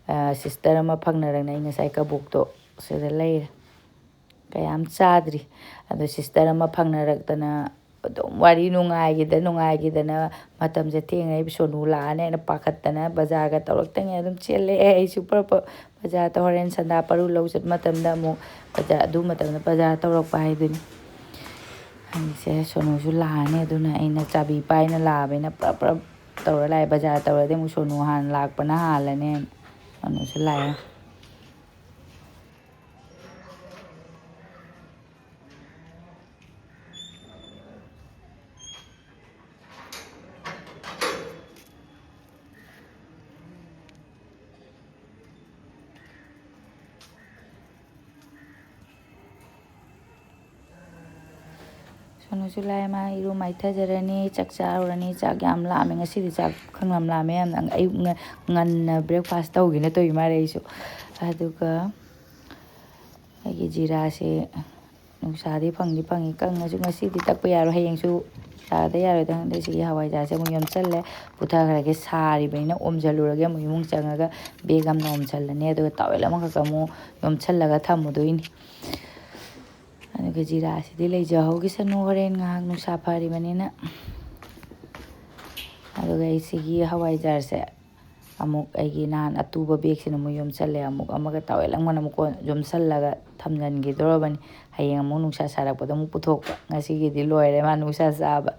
ꯑ, ꯁꯤꯁꯇꯔ ꯑꯃ ꯐꯪꯅꯔꯛꯅ ꯑꯩ ꯉꯁꯥꯏ ꯀꯕꯣꯛꯇꯣ ꯁꯤꯗ ꯂꯩꯔꯦ꯫ ꯀꯌꯥꯝ ꯆꯥꯗ꯭ꯔꯤ꯫ ꯑꯗꯣ ꯁꯤꯁꯇꯔ ꯑꯃ ꯐꯪꯅꯔꯛꯇꯅ ꯑꯗꯨꯝ ꯋꯥꯔꯤ ꯅꯨꯡꯉꯥꯏꯈꯤꯗ-, ꯅꯨꯡꯉꯥꯏꯈꯤꯗꯅ ꯃꯇꯝꯁꯦ ꯊꯦꯡꯉꯦ꯫ ꯁꯣꯅꯨ ꯂꯥꯛꯑꯅꯤ ꯍꯥꯏꯅ ꯄꯥꯈꯠꯇꯅ ꯕꯖꯥꯔꯒ ꯇꯧꯔꯛꯇꯉꯩ ꯑꯗꯨꯝ ꯆꯦꯜꯂꯛꯑꯦ꯫ ꯑꯩꯁꯨ ꯄ꯭ꯔꯞ ꯄ꯭ꯔꯞ ꯕꯖꯥꯔꯗ ꯍꯣꯔꯦꯟ ꯁꯟꯗꯥ ꯄꯔꯨ ꯂꯧ ꯆꯠꯄ ꯃꯇꯝꯗ ꯑꯃꯨꯛ ꯕꯖꯥꯔ, ꯑꯗꯨ ꯃꯇꯝꯗ ꯕꯖꯥꯔ ꯇꯧꯔꯛꯄ ꯍꯥꯏꯗꯨꯅꯤ꯫ ꯑꯩꯁꯦ ꯁꯣꯅꯨꯁꯨ ꯂꯥꯛꯑꯅꯤ, ꯑꯗꯨꯅ ꯑꯩꯅ ꯆꯥꯕꯤ ꯄꯥꯏꯅ ꯂꯥꯛꯑꯕꯅꯤꯅ ꯄ꯭ꯔꯞ ꯄ꯭ꯔꯞ ꯇꯧꯔ ꯂꯥꯛꯑꯦ꯫ ꯕꯖꯥꯔ ꯇꯧꯔꯗꯤ ꯑꯃꯨꯛ ꯁꯣꯅꯨ ꯍꯥꯟꯅ ꯂꯥꯛꯄꯅ ꯍꯥꯜꯂꯅꯤ꯫ ꯁꯣꯅꯨꯁꯨ ꯂꯥꯛꯑꯦ꯫ ꯀꯩꯅꯣꯁꯨ ꯂꯥꯛꯑꯦ, ꯃꯥ ꯏꯔꯨ ꯃꯥꯏꯊꯖꯔꯅꯤ, ꯆꯥꯛ ꯆꯥꯔꯨꯔꯅꯤ꯫ ꯆꯥꯛ ꯌꯥꯝ ꯂꯥꯝꯃꯦ ꯉꯁꯤꯗꯤ, ꯆꯥꯛ ꯈꯪꯂꯥꯝ ꯂꯥꯝꯃꯦ ꯌꯥꯝꯅ꯫ ꯑꯌꯨꯛ ꯉ-, ꯉꯟꯅ breakfast ꯇꯧꯒꯦꯅ ꯇꯧꯔꯤ ꯃꯥꯜꯂꯦ ꯑꯩꯁꯨ꯫ ꯑꯗꯨꯒ ꯑꯩꯒꯤ ꯖꯤꯔꯥꯁꯦ ꯅꯨꯡꯁꯥꯗꯤ ꯐꯪꯗꯤ ꯐꯪꯉꯤ, ꯀꯪꯉꯁꯨ ꯉꯁꯤꯗꯤ ꯇꯛꯄ ꯌꯥꯔꯣꯏ, ꯍꯌꯦꯡꯁꯨ ꯇꯥꯗ ꯌꯥꯔꯣꯏꯗ ꯈꯪꯗꯦ꯫ ꯁꯤꯒꯤ ꯍꯋꯥꯏꯖꯥꯔꯁꯦ ꯑꯃꯨꯛ ꯌꯣꯝꯁꯜꯂꯦ, ꯄꯨꯊꯈ꯭ꯔꯒꯦ, ꯁꯥꯔꯤꯕꯅꯤꯅ ꯑꯣꯝꯁꯤꯜꯂꯨꯔꯒꯦ꯫ ꯑꯃꯨꯛ ꯏꯃꯨꯡ ꯆꯪꯉꯒ bag ꯑꯃꯅ ꯑꯣꯝꯁꯜꯂꯅꯤ, ꯑꯗꯨꯒ towel ꯑꯃꯈꯛ ꯑꯃꯨꯛ ꯌꯣꯝꯁꯜꯂꯒ ꯊꯝꯃꯨꯗꯣꯏꯅꯤ꯫ ꯑꯗꯨꯒ ꯖꯤꯔꯥꯁꯤꯗꯤ ꯂꯩꯖꯍꯧꯈꯤꯁꯅꯨ, ꯍꯣꯔꯦꯟ ꯉꯥꯏꯍꯥꯛ ꯅꯨꯡꯁꯥ ꯐꯔꯤꯕꯅꯤꯅ꯫ ꯑꯗꯨꯒ ꯑꯩ ꯁꯤꯒꯤ ꯍꯋꯥꯏꯖꯥꯔꯁꯦ ꯑꯃꯨꯛ ꯑꯩꯒꯤ ꯅꯍꯥꯟ ꯑꯇꯨꯕ bagꯁꯤꯅ ꯑꯃꯨꯛ ꯌꯣꯝꯁꯜꯂꯦ, ꯑꯃꯨꯛ ꯑꯃꯒ towel ꯑꯃꯅ ꯑꯃꯨꯛ ꯀꯣꯟ ꯌꯣꯝꯁꯜꯂꯒ ꯊꯝꯖꯤꯟꯈꯤꯗꯧꯔꯕꯅꯤ꯫ ꯍꯌꯦꯡ ꯑꯃꯨꯛ ꯅꯨꯡꯁꯥ ꯁꯥꯔꯛꯄꯗ ꯑꯃꯨꯛ ꯄꯨꯊꯣꯛꯄ꯫ ꯉꯁꯤꯒꯤꯗꯤ ꯂꯣꯏꯔꯦ ꯃꯥ ꯅꯨꯡꯁꯥ ꯆꯥꯕ꯫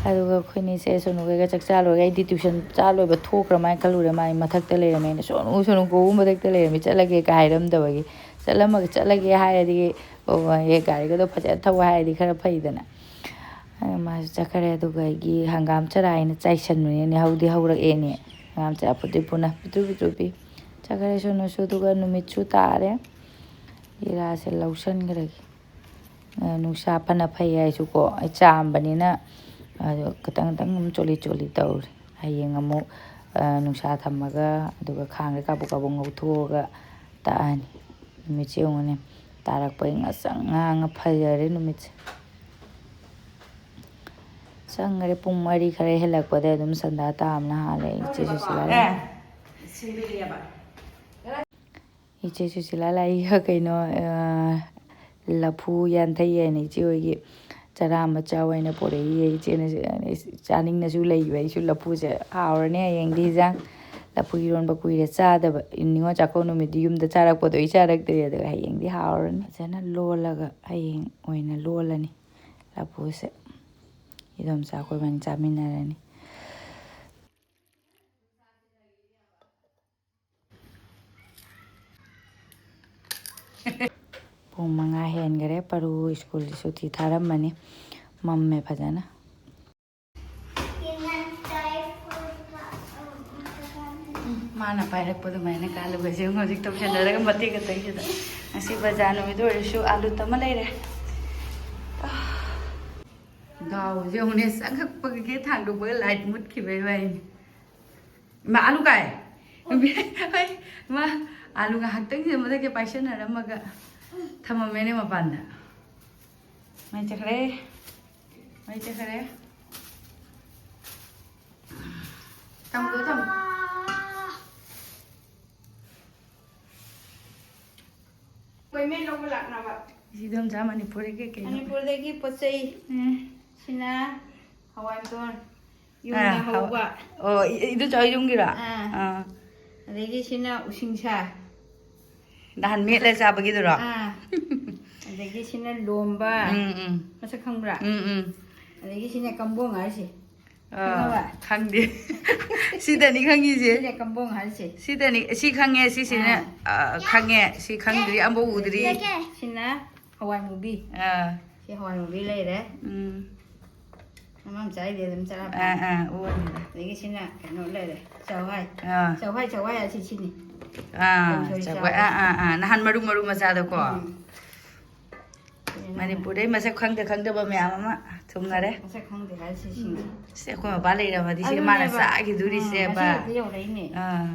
ꯑꯗꯨꯒ ꯑꯩꯈꯣꯏꯅꯤꯁꯦ ꯁꯣꯅꯨꯒꯩꯒ ꯆꯥꯛ ꯆꯥ ꯂꯣꯏꯔꯒ ꯑꯩꯗꯤ tuition ꯆꯥ ꯂꯣꯏꯕ ꯊꯣꯛꯈ꯭ꯔ ꯃꯥꯏꯅ ꯈꯜꯂꯨꯔꯦ꯫ ꯃꯥꯏ ꯃꯊꯛꯇ ꯂꯩꯔꯝꯃꯦ꯫ ꯑꯩꯅ, "ꯁꯣꯅꯨ, ꯁꯣꯅꯨ, ꯀꯣꯛꯎ ꯃꯊꯛꯇ ꯂꯩꯔꯝꯃꯤ, ꯆꯠꯂꯒꯦ" ꯀ ꯍꯥꯏꯔꯝꯗꯕꯒꯤ꯫ "ꯆꯠꯂꯝꯃꯒ ꯆꯠꯂꯒꯦ" ꯍꯥꯏꯔꯗꯤ, ꯑꯣ, ꯒꯥꯔꯤꯒꯗꯣ ꯐꯖꯅ ꯊꯧ ꯍꯥꯏꯔꯗꯤ ꯈꯔ ꯐꯩꯗꯅ꯫ ꯑꯗꯨ ꯃꯥꯁꯨ ꯆꯠꯈ꯭ꯔꯦ꯫ ꯑꯗꯨꯒ ꯑꯩꯒꯤ ꯍꯪꯒꯥꯝ ꯆꯔꯥ ꯑꯩꯅ ꯆꯥꯏꯁꯟꯕꯅꯤꯅꯦ, ꯍꯧꯗꯤ ꯍꯧꯔꯛꯑꯦꯅꯦ꯫ ꯍꯪꯒꯥꯝ ꯆꯔꯥ ꯄꯨꯗ꯭ꯔꯤ ꯄꯨꯅ ꯄꯤꯇ꯭ꯔꯨ ꯄꯤꯇ꯭ꯔꯨ ꯄꯤ꯫ ꯆꯠꯈ꯭ꯔꯦ ꯁꯣꯅꯨꯁꯨ꯫ ꯑꯗꯨꯒ ꯅꯨꯃꯤꯠꯁꯨ ꯇꯥꯔꯦ꯫ ꯖꯤꯔꯥꯁꯦ ꯂꯧꯁꯟꯈ꯭ꯔꯒꯦ꯫ ꯑ, ꯅꯨꯡꯁꯥ ꯐꯅ ꯐꯩ ꯍꯥꯏꯁꯨꯀꯣ, ꯑꯩ ꯆꯥꯝꯕꯅꯤꯅ ꯑꯗꯣ ꯈꯤꯇꯪ ꯈꯤꯇꯪ ꯑꯗꯨꯝ ꯆꯣꯠꯂꯤ ꯆꯣꯠꯂꯤ ꯇꯧꯔꯤ꯫ ꯍꯌꯦꯡ ꯑꯃꯨꯛ, ꯑ, ꯅꯨꯡꯁꯥ ꯊꯝꯃꯒ, ꯑꯗꯨꯒ ꯈꯥꯡꯗ ꯀꯥꯕꯨꯛ ꯀꯥꯕꯨꯛ ꯉꯧꯊꯣꯛꯑꯒ ꯇꯛꯑꯅꯤ꯫ ꯅꯨꯃꯤꯠꯁꯦ ꯌꯦꯡꯉꯨꯅꯦ, ꯇꯥꯔꯛꯄꯩ ꯉꯁꯪ ꯉꯥꯡꯉ ꯐꯖꯔꯦ ꯅꯨꯃꯤꯠꯁꯦ꯫ ꯆꯪꯈ꯭ꯔꯦ꯫ ꯄꯨꯡ ꯃꯔꯤ ꯈꯔ ꯍꯦꯜꯂꯛꯄꯗ ꯑꯗꯨꯝ ꯁꯟꯗꯥ ꯇꯥꯕꯅ ꯍꯥꯜꯂꯦ꯫ ꯏꯆꯦ ꯁꯨꯁꯤꯂꯥ ꯂꯩ꯫ ꯑꯦ, ꯁꯤꯟꯕꯤꯔꯦꯕ꯫ ꯏꯆꯦ ꯁꯨꯁꯤꯂꯥ ꯂꯥꯛꯏꯒ ꯀꯩꯅꯣ, ꯑ, ꯂꯐꯨ ꯌꯥꯟꯊꯩ ꯍꯥꯏꯅ ꯏꯆꯦ ꯍꯣꯏꯒꯤ ꯆꯔꯥ ꯑꯃ ꯆꯥꯎ ꯍꯥꯏꯅ ꯄꯣꯔꯛꯏꯌꯦ꯫ ꯏꯆꯦꯅꯁꯨ ꯆꯥꯅꯤꯡꯅꯁꯨ ꯂꯩꯕ꯫ ꯑꯩꯁꯨ ꯂꯐꯨꯁꯦ ꯍꯥꯎꯔꯅꯤ ꯍꯌꯦꯡꯗꯤ ꯍꯤꯟꯖꯥꯡ꯫ ꯂꯐꯨ ꯏꯔꯣꯟꯕ ꯀꯨꯏꯔꯦ ꯆꯥꯗꯕ꯫ ꯅꯤꯉꯣꯜ ꯆꯥꯛꯀꯧ ꯅꯨꯃꯤꯠꯇꯤ ꯌꯨꯝꯗ ꯆꯥꯔꯛꯄꯗꯣ ꯑꯩ ꯆꯥꯔꯛꯇ꯭ꯔꯦ꯫ ꯑꯗꯨꯒ ꯍꯌꯦꯡꯗꯤ ꯍꯥꯎꯔꯅꯤ꯫ ꯐꯖꯅ ꯂꯣꯜꯂꯒ ꯍꯌꯦꯡ ꯑꯣꯏꯅ ꯂꯣꯜꯂꯅꯤ ꯂꯐꯨꯁꯦ꯫ ꯏꯗꯣꯝꯆꯥ ꯑꯩꯈꯣꯏ ꯏꯕꯥꯅꯤ ꯆꯥꯃꯤꯟꯅꯔꯅꯤ꯫ ꯄꯨꯡ ꯃꯉꯥ ꯍꯦꯟꯈꯔꯦ꯫ ꯄꯔꯨ ꯁ꯭ꯀꯨꯜ ꯁꯨꯇꯤ ꯊꯥꯔꯝꯃꯅꯤ꯫ ꯃꯝꯃꯦ ꯐꯖꯅ꯫ ꯃꯥꯅ ꯄꯥꯏꯔꯛꯄ ꯑꯗꯨꯃꯥꯏꯅ ꯀꯥꯜꯂꯨꯒꯁꯦ ꯍꯧꯖꯤꯛ ꯇꯧꯁꯟꯅꯔꯒ ꯃꯇꯦꯛ ꯈꯛꯇꯪꯁꯤꯗ꯫ ꯉꯁꯤ ꯕꯖꯥꯔ ꯅꯨꯃꯤꯠ ꯑꯣꯏꯔꯁꯨ ꯑꯥꯂꯨ ꯇꯝꯃ ꯂꯩꯔꯦ꯫ ꯑꯥ, ꯒꯥꯎꯁꯦ ꯌꯦꯡꯉꯨꯅꯦ, ꯆꯪꯉꯛꯄꯒꯤ ꯒꯦꯠ ꯍꯥꯡꯗꯣꯛꯄꯒ ꯂꯥꯏꯠ ꯃꯨꯠꯈꯤꯕꯩ ꯋꯥꯔꯤꯅꯤ꯫ ꯏꯃꯥ, ꯑꯥꯂꯨ ꯀꯥꯏ? ꯍꯣꯏ, ꯃꯥ, ꯑꯥꯂꯨ ꯉꯥꯏꯍꯥꯛꯇꯪꯁꯤꯗ ꯃꯊꯛꯀꯤ ꯄꯥꯏꯁꯟꯅꯔꯝꯃꯒ ꯊꯝꯃꯝꯃꯦꯅꯦ ꯃꯄꯥꯟꯗ꯫ ꯃꯩ ꯆꯠꯈ꯭ꯔꯦ꯫ ꯃꯩ ꯆꯠꯈ꯭ꯔꯦ꯫ ꯊꯝꯃꯣ, ꯊꯝꯃꯣ꯫ ꯑꯩꯈꯣꯏ ꯃꯩ ꯂꯧꯕ ꯂꯥꯛꯅꯕ꯫ ꯁꯤ ꯏꯗꯣꯝꯆꯥ ꯃꯅꯤꯄꯨꯔꯗꯒꯤ ꯀꯩꯅꯣ? ꯃꯅꯤꯄꯨꯔꯗꯒꯤ ꯄꯣꯠ ꯆꯩ꯫ ꯎꯝ꯫ ꯁꯤꯅ ꯍꯋꯥꯏ ꯃꯇꯣꯟ꯫ ꯌꯨꯝꯗ ꯑꯥ, ꯍꯧꯕ꯫ ꯑꯣ, ꯏ-, ꯏꯗꯣꯝꯆꯥ ꯍꯣꯏ ꯌꯨꯝꯒꯤꯔꯣ? ꯑꯥ꯫ ꯑꯥ꯫ ꯑꯗꯒꯤ ꯁꯤꯅ ꯎꯁꯤꯡꯁꯥ꯫ ꯅꯍꯥꯟ ꯃꯦꯠꯂ ꯆꯥꯕꯒꯤꯗꯨꯔꯣ? ꯑꯥ꯫ ꯑꯗꯒꯤ ꯁꯤꯅ ꯂꯣꯝꯕ꯫ ꯎꯝ, ꯎꯝ꯫ ꯃꯁꯛ ꯈꯪꯕ꯭ꯔꯥ? ꯎꯝ, ꯎꯝ꯫ ꯑꯗꯒꯤ ꯁꯤꯅ ꯀꯝꯕꯣꯡ ꯍꯥꯏꯔꯤꯁꯦ꯫ ꯑꯥ, ꯈꯪꯉꯕ? ꯈꯪꯗꯦ꯫ ꯁꯤꯗꯅꯤ ꯈꯪꯉꯤꯁꯦ꯫ ꯁꯤꯅ ꯀꯝꯕꯣꯡ ꯍꯥꯏꯔꯤꯁꯦ꯫ ꯁꯤꯗꯅꯤ, ꯁꯤ ꯈꯪꯉꯦ, ꯁꯤꯁꯤꯅ, ꯑꯥ꯫ ꯑꯥ, ꯈꯪꯉꯦ, ꯁꯤ ꯈꯪꯗ꯭ꯔꯤ, ꯑꯝꯐꯥꯎ ꯎꯗ꯭ꯔꯤ꯫ ꯁꯤꯅ ꯍꯋꯥꯏ ꯃꯨꯕꯤ꯫ ꯑꯥ꯫ ꯁꯤ ꯍꯋꯥꯏ ꯃꯨꯕꯤ ꯂꯩꯔꯦ꯫ ꯎꯝ꯫ ꯑꯃ ꯃꯆꯥ ꯑꯩꯗꯤ ꯑꯗꯨꯝ ꯆꯔꯥ ꯑꯥ, ꯐꯥꯅꯤ꯫ ꯑꯥ, ꯑꯣ꯫ ꯑꯗꯒꯤ ꯁꯤꯅ ꯀꯩꯅꯣ ꯂꯩꯔꯦ, ꯆꯧꯍꯥꯏ꯫ ꯑꯥ꯫ ꯆꯧꯍꯥꯏ, ꯆꯧꯍꯥꯏ ꯍꯥꯏꯁꯤ ꯁꯤꯅꯤ꯫ ꯑꯥ, ꯀꯥꯡꯁꯣꯏ ꯆꯧꯍꯥꯏ꯫ ꯆꯥꯕ꯫ ꯑꯥ, ꯑꯥ, ꯑꯥ꯫ ꯅꯍꯥꯟ ꯃꯔꯨ ꯃꯔꯨ ꯃꯆꯥꯗꯀꯣ꯫ ꯎꯝ꯫ ꯃꯅꯤꯄꯨꯔꯗꯩ ꯃꯁꯛ ꯈꯪꯗ ꯈꯪꯗꯕ ꯃꯌꯥꯝ ꯑꯃ ꯊꯨꯡꯅꯔꯦ꯫ ꯃꯁꯛ ꯈꯪꯗꯦ ꯍꯥꯏꯔꯤꯁꯦ ꯁꯤꯅꯤ꯫ ꯁꯦ, ꯑꯩꯈꯣꯏ ꯃꯄꯥ ꯂꯩꯔꯝꯃꯗꯤ ꯁꯤ ꯃꯥꯅ ꯑꯗꯨꯅꯦꯕ꯫ ꯆꯥꯈꯤꯗꯣꯔꯤꯁꯦꯕ꯫ ꯎꯝ, ꯉꯁꯤ ꯈꯛꯇ ꯌꯧꯔꯛꯏꯅꯦ꯫ ꯑꯥ꯫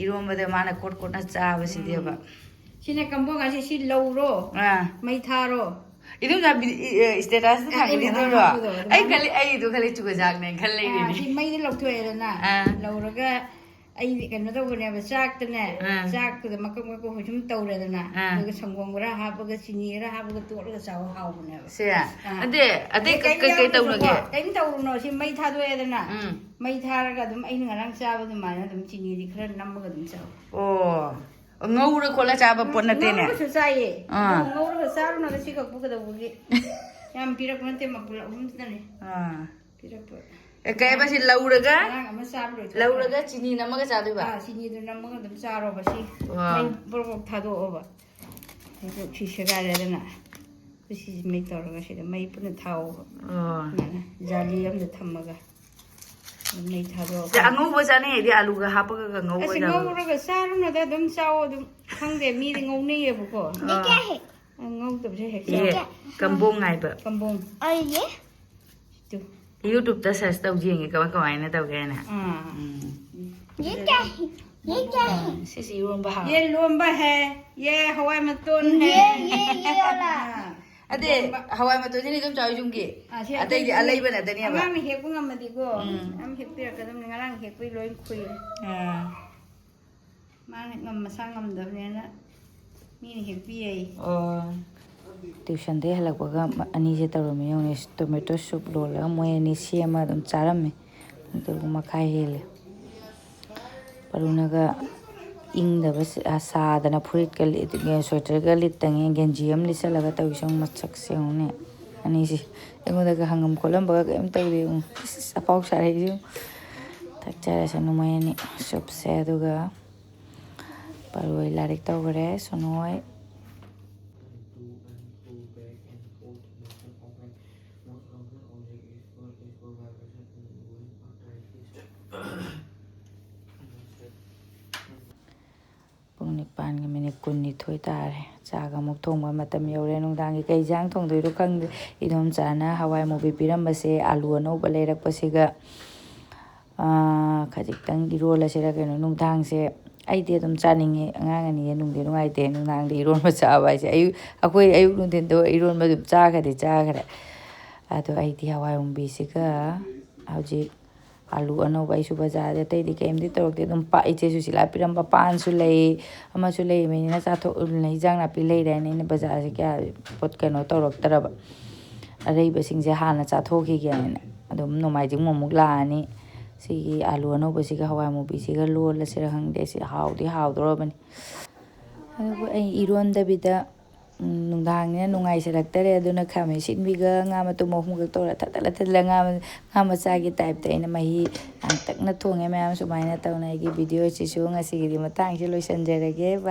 ꯏꯔꯣꯝꯕꯗ ꯃꯥꯅ ꯀꯣꯠ ꯀꯣꯠꯅ ꯆꯥꯕꯁꯤꯗꯤꯕ꯫ ꯎꯝ꯫ ꯁꯤꯅ ꯀꯝꯕꯣꯡ ꯍꯥꯏꯁꯦ, ꯁꯤ ꯂꯧꯔꯣ꯫ ꯑꯥ꯫ ꯃꯩ ꯊꯥꯔꯣ꯫ ꯏꯗꯣꯝꯆꯥ ꯕꯤ-, ꯏ-, ꯑꯦ, status ꯇ ꯑꯦ, ꯑꯩꯅ ꯊꯥꯒꯠꯂꯤꯗꯣ ꯉꯔꯥꯡ ꯅꯠꯇ꯭ꯔꯣ? ꯍꯥꯞꯄꯗꯣ ꯑꯩ ꯑꯗꯨꯃꯥꯏꯅ꯫ ꯈꯜꯂꯤ, ꯑꯩꯗꯣ ꯈꯜꯂꯤ ꯆꯨꯀꯖꯥꯛꯅꯦ ꯈꯜ ꯑꯥ, ꯂꯩꯔꯤꯅꯤ꯫ ꯁꯤ ꯃꯩꯗ ꯂꯧꯊꯣꯛꯑꯦꯗꯅ꯫ ꯑꯥ꯫ ꯂꯧꯔꯒ ꯑꯩꯗꯤ ꯀꯩꯅꯣ ꯇꯧꯕꯅꯦꯕ, ꯆꯥꯛꯇꯅꯦ, ꯑꯥ꯫ ꯆꯥꯛꯇꯨꯗ ꯃꯀꯛ ꯃꯀꯛ ꯁꯨꯝ ꯇꯧꯔꯦꯗꯅ, ꯑꯥ꯫ ꯑꯗꯨꯒ ꯁꯪꯒꯣꯝ ꯈꯔ ꯍꯥꯞꯄꯒ, ꯆꯤꯅꯤ ꯈꯔ ꯍꯥꯞꯄꯒ ꯇꯣꯠꯂꯒ ꯆꯥꯎ, ꯍꯥꯎꯕꯅꯦꯕ꯫ ꯁꯦ, ꯑꯥ꯫ ꯑꯗꯨ ꯑꯇꯩ ꯑꯗꯩ ꯀꯩ-, ꯀꯩꯝ ꯀꯩ-, ꯀꯩ ꯌꯥꯎꯗ꯭ꯔꯁꯨꯀꯣ, ꯇꯧꯅꯒꯦ? ꯀꯩꯝ ꯇꯧꯔꯨꯅꯣ, ꯁꯤ ꯃꯩ ꯊꯥꯗꯣꯛꯑꯦꯗꯅ, ꯎꯝ꯫ ꯃꯩ ꯊꯥꯔꯒ ꯑꯗꯨꯝ ꯑꯩꯅ ꯉꯔꯥꯡ ꯆꯥꯕ ꯑꯗꯨꯃꯥꯏꯅ ꯑꯗꯨꯝ ꯆꯤꯅꯤꯗꯤ ꯈꯔ ꯅꯝꯃꯒ ꯑꯗꯨꯝ ꯆꯥꯎ꯫ ꯑꯣ꯫ ꯉꯧꯔ ꯈꯣꯠꯂ ꯆꯥꯕ ꯄꯣꯠ ꯅꯠꯇꯦꯅꯦ꯫ ꯉꯧꯔꯒꯁꯨ ꯆꯥꯏꯌꯦ꯫ ꯑꯥ꯫ ꯑꯗꯣ ꯉꯧꯔꯒ ꯆꯥꯔꯨꯅꯕ ꯁꯤ ꯀꯛꯄ ꯀꯩꯗꯧꯕꯒꯤ? ꯌꯥꯝ ꯄꯤꯔꯛꯄ ꯅꯠꯇꯦ, ꯃꯄꯨꯟ ꯑꯍꯨꯝꯁꯤꯗꯅꯦ ꯑꯥ꯫ ꯄꯤꯔꯛꯄ꯫ ꯑꯦ, ꯀꯩ ꯍꯥꯏꯕ ꯁꯤ ꯂꯧꯔꯒ? ꯉꯔꯥꯡ ꯑꯃ ꯆꯥꯕ ꯂꯣꯏꯊꯣꯛꯈ꯭ꯔꯦ꯫ ꯂꯧꯔꯒ ꯆꯤꯅꯤ ꯅꯝꯃꯒ ꯆꯥꯗꯣꯏꯕ? ꯑꯥ, ꯆꯤꯅꯤꯗꯨ ꯅꯝꯃꯒ ꯑꯗꯨꯝ ꯆꯥꯔꯣꯕ꯫ ꯁꯤ ꯋꯥ꯫ ꯃꯩ ꯕ꯭ꯔꯣꯛ ꯕ꯭ꯔꯣꯛ ꯊꯥꯗꯣꯛꯑꯣꯕ꯫ ꯑꯗꯨ ꯁꯤ ꯁꯦꯒꯥꯏꯔꯦꯗꯅ꯫ ꯑꯗꯨ ꯁꯤꯁꯤ ꯃꯩ ꯇꯧꯔꯒ ꯁꯤꯗ ꯃꯩ ꯄꯨꯟꯅ ꯊꯥꯎꯑꯣꯕ꯫ ꯑꯣ꯫ ꯁꯨꯃꯥꯏꯅ ꯖꯥꯂꯤ ꯑꯃꯗ ꯊꯝꯃꯒ꯫ ꯃꯩ ꯊꯥꯗꯣꯛꯑꯒ꯫ ꯁꯤ ꯑꯉꯧꯕ ꯆꯥꯅꯩ ꯍꯥꯏꯗꯤ ꯑꯂꯨꯒ ꯍꯥꯞꯄꯒ ꯉꯧꯕ ꯑꯁ, ꯆꯥꯕ꯫ ꯉꯧꯔꯒ ꯆꯥꯔꯨꯅꯗ ꯑꯗꯨꯝ ꯆꯥꯎ ꯑꯗꯨꯝ꯫ ꯈꯪꯗꯦ, ꯃꯤꯗꯤ ꯉꯧꯅꯩꯌꯦꯕꯀꯣ꯫ ꯑꯥ꯫ ꯉꯧꯗꯕꯁꯦ ꯍꯦꯛ ꯆꯥꯎ꯫ ꯀꯝꯕꯣꯡ ꯉꯥꯏꯕ꯫ ꯀꯝꯕꯣꯡ꯫ और ये? YouTube-ꯇ search ꯇꯧ ꯌꯦꯡꯒꯦ ꯀꯃꯥꯏ ꯀꯃꯥꯏꯅ ꯇꯧꯒꯦ ꯍꯥꯏꯅ꯫ ꯎꯝ꯫ ꯎꯝ꯫ ये क्या है? ये क्या है? ꯁꯤꯁꯤ ꯏꯔꯣꯟꯕ ꯍꯥꯎ꯫ ये लोम्बा है, ये हवाई मटोन है। ये ये ये वाला। हाँ। ꯑꯗꯦ, ꯍꯋꯥꯏ ꯃꯇꯣꯟꯁꯤꯅ ꯑꯗꯨꯝ ꯆꯥꯎ ꯌꯨꯝꯒꯤ꯫ ꯑꯥ, ꯁꯤ ꯑꯇꯩꯗꯤ ꯑꯩꯈꯣꯏꯒꯤ ꯑꯂꯩꯕꯅ ꯑꯗꯅꯦꯕ꯫ ꯑꯉꯥꯡꯅ ꯍꯦꯛꯄ ꯉꯝꯃꯗꯤꯀꯣ, ꯎꯝ꯫ ꯌꯥꯝ ꯍꯦꯛꯄꯤꯔꯛꯀꯗꯕꯅꯤ꯫ ꯉꯔꯥꯡ ꯍꯦꯛꯄꯩ ꯂꯣꯏ ꯈꯨꯏꯔꯦ꯫ ꯑꯥ꯫ ꯃꯥꯅ ꯉꯝ-, ꯃꯁꯥ ꯉꯝꯗꯕꯅꯤꯅ ꯃꯤꯅ ꯍꯦꯛꯄꯤ ꯌꯥꯏ꯫ ꯑꯣ꯫ Tuition-ꯗꯩ ꯍꯜꯂꯛꯄꯒ ꯃ-, ꯑꯅꯤꯁꯦ ꯇꯧꯔꯝꯃꯤ ꯌꯦꯡꯉꯨꯅꯦ, tomato soup ꯂꯣꯜꯂꯒ ꯃꯣꯏ ꯑꯅꯤ ꯁꯦꯝꯃ ꯑꯗꯨꯝ ꯆꯥꯔꯝꯃꯤ꯫ ꯄꯨꯡ ꯇꯔꯨꯛ ꯃꯈꯥꯏ ꯍꯦꯜꯂꯦ꯫ ꯄꯔꯨꯅꯒ ꯏꯪꯗꯕ ꯁ-, ꯑ, ꯁꯥꯗꯅ ꯐꯨꯔꯤꯠꯀ ꯂꯤꯠ-, sweater-ꯒ ꯂꯤꯠꯇꯉꯩ ꯒꯦꯟꯖꯤ ꯑꯃ ꯂꯤꯠꯁꯜꯂꯒ ꯇꯧꯔꯤꯁꯦ ꯌꯦꯡꯉꯨ, ꯃꯁꯛꯁꯦ ꯌꯦꯡꯉꯨꯅꯦ꯫ ꯑꯅꯤꯁꯤ ꯑꯩꯉꯣꯟꯗꯒ ꯍꯪꯉꯝ ꯈꯣꯠꯂꯝꯕꯒ ꯀꯔꯤꯝ ꯇꯧꯗꯦ ꯌꯦꯡꯉꯨ꯫ ꯏꯁ, ꯑꯐꯥꯎ ꯁꯥꯔꯛꯏꯁꯦ ꯌꯦꯡꯉꯨ꯫ ꯊꯛꯆꯔꯁꯅꯨ ꯃꯣꯏ ꯑꯅꯤ soup-ꯁꯦ꯫ ꯑꯗꯨꯒ ꯄꯔꯣꯏ ꯂꯥꯏꯔꯤꯛ ꯇꯧꯈ꯭ꯔꯦ, ꯁꯣꯅꯣꯏ꯫ ꯄꯨꯡ ꯅꯤꯄꯥꯟꯒ minute ꯀꯨꯟꯅꯤꯊꯣꯏ ꯇꯥꯔꯦ꯫ ꯆꯥꯛ ꯑꯃꯨꯛ ꯊꯣꯡꯕ ꯃꯇꯝ ꯌꯧꯔꯦ꯫ ꯅꯨꯡꯗꯥꯡꯒꯤ ꯀꯩ ꯏꯟꯁꯥꯡ ꯊꯣꯡꯗꯣꯏꯅꯣ ꯈꯪꯗꯦ꯫ ꯏꯗꯣꯝꯆꯥꯅ ꯍꯋꯥꯏ ꯃꯨꯕꯤ ꯄꯤꯔꯝꯕꯁꯦ, ꯑꯥꯂꯨ ꯑꯅꯧꯕ ꯂꯩꯔꯛꯄꯁꯤꯒ, ꯑꯥ, ꯈꯖꯤꯛꯇꯪ ꯏꯔꯣꯜꯂꯁꯤꯔ ꯀꯩꯅꯣ꯫ ꯅꯨꯡꯗꯥꯡꯁꯦ ꯑꯩꯗꯤ ꯑꯗꯨꯝ ꯆꯥꯅꯤꯡꯉꯦ꯫ ꯑꯉꯥꯡ ꯑꯅꯤꯁꯦ ꯅꯨꯡꯗꯤ ꯅꯨꯡꯉꯥꯏꯇꯦ ꯅꯨꯡꯗꯥꯡꯗ ꯏꯔꯣꯟꯕ ꯆꯥꯕ ꯍꯥꯏꯁꯦ꯫ ꯑꯌꯨꯛ, ꯑꯩꯈꯣꯏ ꯑꯌꯨꯛ ꯅꯨꯡꯊꯤꯟꯗꯣ ꯏꯔꯣꯟꯕ ꯑꯗꯨꯝ ꯆꯥꯈ꯭ꯔꯗꯤ ꯆꯥꯈ꯭ꯔꯦ꯫ ꯑꯗꯣ ꯑꯩꯗꯤ ꯍꯋꯥꯏ ꯃꯨꯕꯤꯁꯤꯒ ꯍꯧꯖꯤꯛ ꯑꯥꯂꯨ ꯑꯅꯧꯕ, ꯑꯩꯁꯨ ꯕꯖꯥꯔꯗ ꯑꯇꯩꯗꯤ ꯀꯩꯝꯇ ꯇꯧꯔꯛꯇꯦ꯫ ꯑꯗꯨꯝ ꯄꯥ-, ꯏꯆꯦ ꯁꯨꯁꯤꯂꯥ ꯄꯤꯔꯝꯕ ꯄꯥꯟꯁꯨ ꯂꯩ, ꯑꯃꯁꯨ ꯂꯩꯕꯅꯤꯅ ꯆꯥꯊꯣꯛ-, ꯍꯤꯟꯖꯥꯡ ꯅꯥꯄꯤ ꯂꯩꯔꯦꯅ ꯑꯩꯅ ꯕꯖꯥꯔꯁꯦ ꯀꯌꯥ ꯄꯣꯠ ꯀꯩꯅꯣ ꯇꯧꯔꯛꯇ꯭ꯔꯕ꯫ ꯑꯔꯩꯕꯁꯤꯡꯁꯦ ꯍꯥꯟꯅ ꯆꯥꯊꯣꯛꯈꯤꯒꯦ ꯍꯥꯏꯅ꯫ ꯑꯗꯨꯝ ꯅꯣꯡꯃꯥꯏꯖꯤꯡ ꯑꯃꯨꯛ ꯂꯥꯛꯑꯅꯤ꯫ ꯁꯤꯒꯤ ꯑꯥꯂꯨ ꯑꯅꯧꯕꯁꯤꯒ ꯍꯋꯥꯏ ꯃꯨꯕꯤꯁꯤꯒ ꯂꯣꯜꯂꯁꯤꯔ ꯈꯪꯗꯦ꯫ ꯁꯤ ꯍꯥꯎꯗꯤ ꯍꯥꯎꯗꯣꯔꯕꯅꯤ꯫ ꯑꯗꯨꯕꯨ ꯑꯩ ꯏꯔꯣꯟꯗꯕꯤꯗ, ꯎꯝ, ꯅꯨꯡꯗꯥꯡꯅꯤꯅ ꯅꯨꯡꯉꯥꯏꯁꯤꯜꯂꯛꯇꯔꯦ꯫ ꯑꯗꯨꯅ ꯈꯥꯃꯦꯟ ꯑꯁꯤꯟꯕꯤꯒ ꯉꯥ ꯃꯇꯨꯝ ꯑꯍꯨꯝꯈꯛ ꯇꯧꯔ ꯊꯠꯂ ꯊꯠꯂ ꯉꯥ, ꯉꯥ ꯃꯆꯥꯒꯤ type-ꯇ ꯑꯩꯅ ꯃꯍꯤ ꯂꯥꯡꯇꯛꯅ ꯊꯣꯡꯉꯦ꯫ ꯃꯌꯥꯝ ꯁꯨꯃꯥꯏꯅ ꯇꯧꯅ ꯑꯩꯒꯤ video-ꯁꯤꯁꯨ ꯉꯁꯤꯒꯤꯗꯤ ꯃꯇꯥꯡꯁꯤ ꯂꯣꯏꯁꯤꯟꯖꯔꯒꯦ꯫ Bye꯫